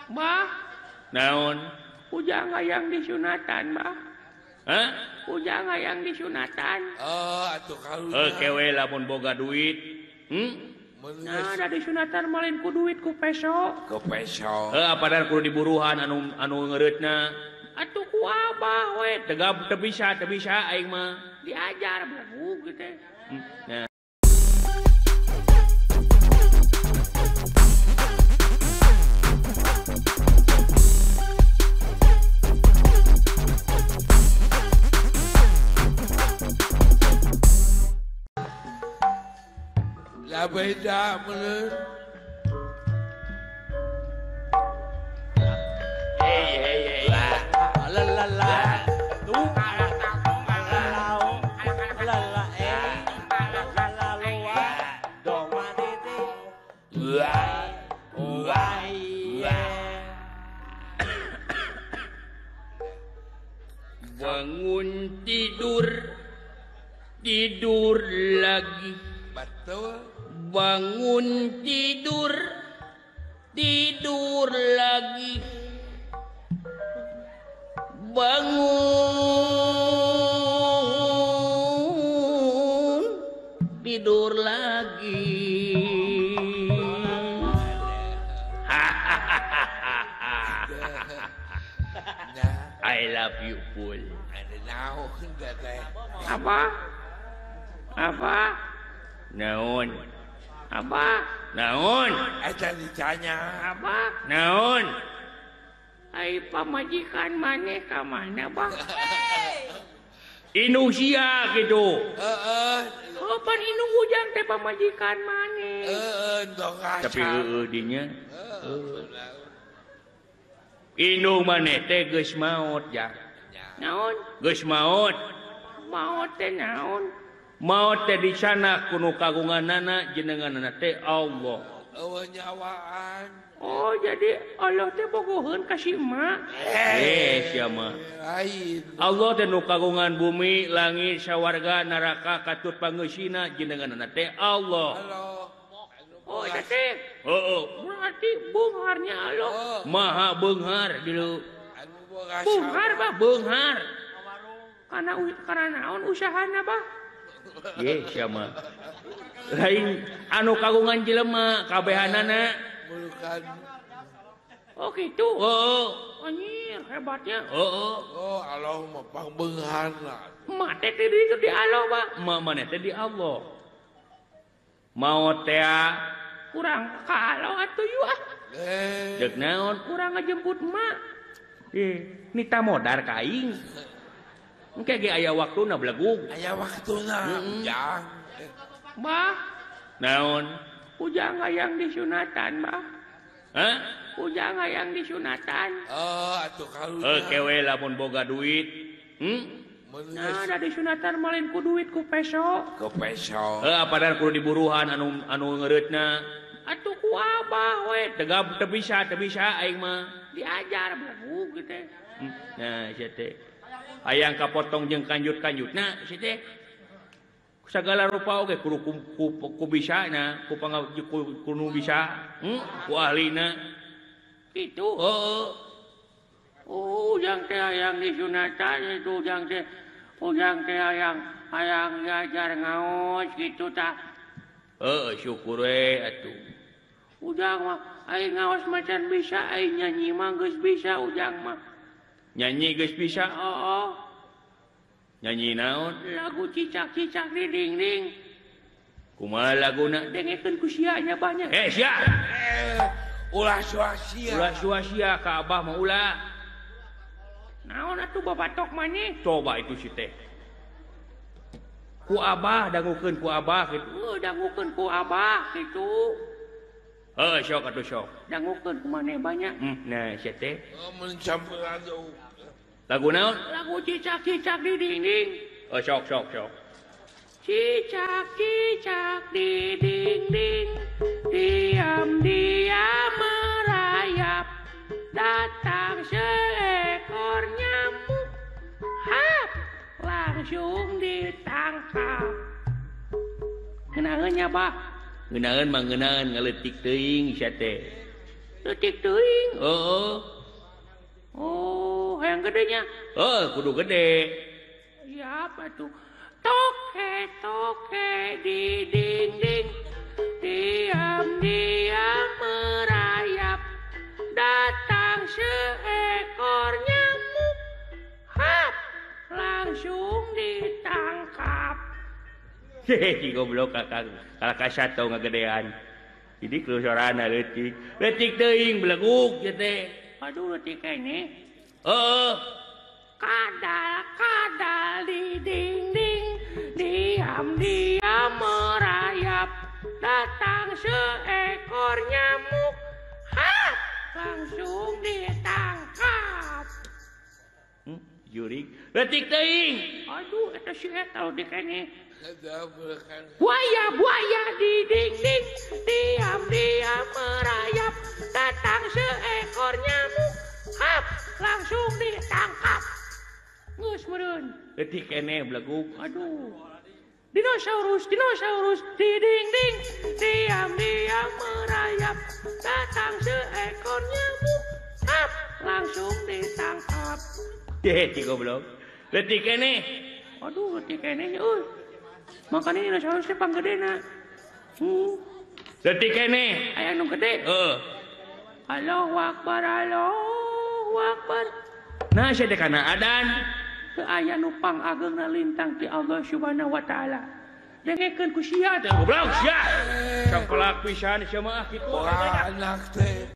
Bah naon ujang hayang disunatan bah. Hah? Ujang hayang disunatan. Oh atuh karunya. Oke we lamun boga duit. Nah, da disunatan malin ku duit ku peso. Ku peso. Heuh padahal kudu diburuhan anu anu ngeureutna. Atuh ku abah we tegap teu bisa aing mah. Diajar buku gitu. Nah. La beda menurut. Hey hey hey. La la la la. Tu la la la eh la la la do ma ni ti. La la la. Bangun tidur, tidur lagi. Betul. Bangun tidur, tidur lagi. Bangun tidur lagi. I love you, Pul. Apa? Apa? Naon? Apa? Naon? Eta ditanya. Apa? Naon? Ai pamajikan maneh ka mana, Bah? Indung sia kitu. Heeh. Oh, pan indung ujang teh pamajikan maneh. Heeh, tong tapi heueuh dinya. Heeh. Indung maneh teh geus maot ja. Naon? Geus maot. Maot teh naon? Maot teh di sana kuno kagunganana jenenganana teh Allah. Eueuh nyawaan. Oh, jadi Allah teh bogoheun ka si emak. Sia mah. Lain. Allah teh nu kagungan bumi, langit, sawarga, neraka, katut pangeusina jenenganana teh Allah. Allah. Oh, eta teh. Heeh, berarti beungharnya Allah. Maha beunghar dieu. Beunghar bah, beunghar. Kana karena naon usahana bah? Ye sia mah. Lain anu kagungan jelema kabehanana. Bukan. Oh gitu. Heeh. Anjir hebatnya. Heeh. Oh Allah mah pangbeungharna. Mah teh di itu di Allah bah. Mah maneh teh di Allah. Maot teh kurang ka Allah atuh yu ah. Deuk naon kurang ngajemput mak. Nita modar ka aing. Engke ge aya waktuna belegug. Aya waktuna ujang. Bah. Naon? Ujang hayang disunatan, Bah. Hah? Ujang hayang disunatan. Oh, atuh karunya. Oke we lamun boga duit. Nah, da disunatan malin ku duit ku peso. Ku peso. Heuh, padahal kudu diburuhan anu anu ngeureutna. Atuh ku abah we tegap teu bisa aing mah. Diajar buku gitu. Nah, sia teh. Hayang kapotong jeung kanjut-kanjutna sia teh. Sagala rupa oge kudu ku bisana, ku kudu bisa, ku ahlina. Kitu heuh. Oh, ujang teh hayang disunatan itu ujang teh hayang hayang diajar ngaos kitu tah. Heuh, syukur we atuh. Ujang mah aing ngaos macan bisa, aing nyanyi mah geus bisa ujang mah. Nyanyi geus bisa? Heeh. Nyanyi naon? Lagu cicak-cicak di dinding. Kumaha laguna? Dengekeun ku sia nya banyak. Eh sia. Ulah suasia. Ulah suasia ka abah mah ulah. Naon atuh babatok maneh? Coba itu si teh. Ku abah dangukeun ku abah kitu. Heuh, dangukeun ku abah kitu. Heuh, sok atuh sok. Dangukeun ku maneh banyak. Nah, sia teh. Oh, mun campur aduk. Lagu naon? Lagu cicak-cicak di dinding. Oh, sok sok sok. Cicak-cicak di dinding, diam-diam merayap, datang seekor nyamuk, hap, langsung ditangkap. Ngenaeun nya, Pak? Ngenaeun mah ngenaeun ngaletik teuing sia teh. Leutik teuing. Heeh. Oh, hayang gedenya. Heeh, kudu gede. Siap atuh. Toke toke di dinding, diam-diam merayap, datang seekor nyamuk, hap, langsung ditangkap. Hehehe, goblok kakak, kalah kasat tau ngagedean. Jadi kelusorana leutik, leutik teuing beleguk ieu teh. Aduh leutik keneh. Heeh. Kadal-kadal di dinding, diam-diam merayap, datang seekor nyamuk, hap, langsung ditangkap. Jurik, leutik teuing. Aduh, eta si eta leutik keneh. Buaya-buaya di dinding, diam-diam merayap, datang seekor nyamuk, hap, langsung ditangkap. Geus meureun. Leutik keneh beleguk. Aduh. Dinosaurus, dinosaurus di dinding, diam-diam merayap, datang seekor nyamuk, hap, langsung ditangkap. Hehe, goblok. Leutik keneh. Aduh, leutik keneh euy. Makanya dinosaurus teh panggedena. Leutik keneh, aya nu gede. Heeh. Allahu akbar, Allahu akbar. Nah, sia teh kana adan. Teu aya nu pangageungna lintang ti Allah Subhanahu wa taala. Dengekeun ku sia teh goblok sia. Congkelak pisan sia mah kitu. Anak teh.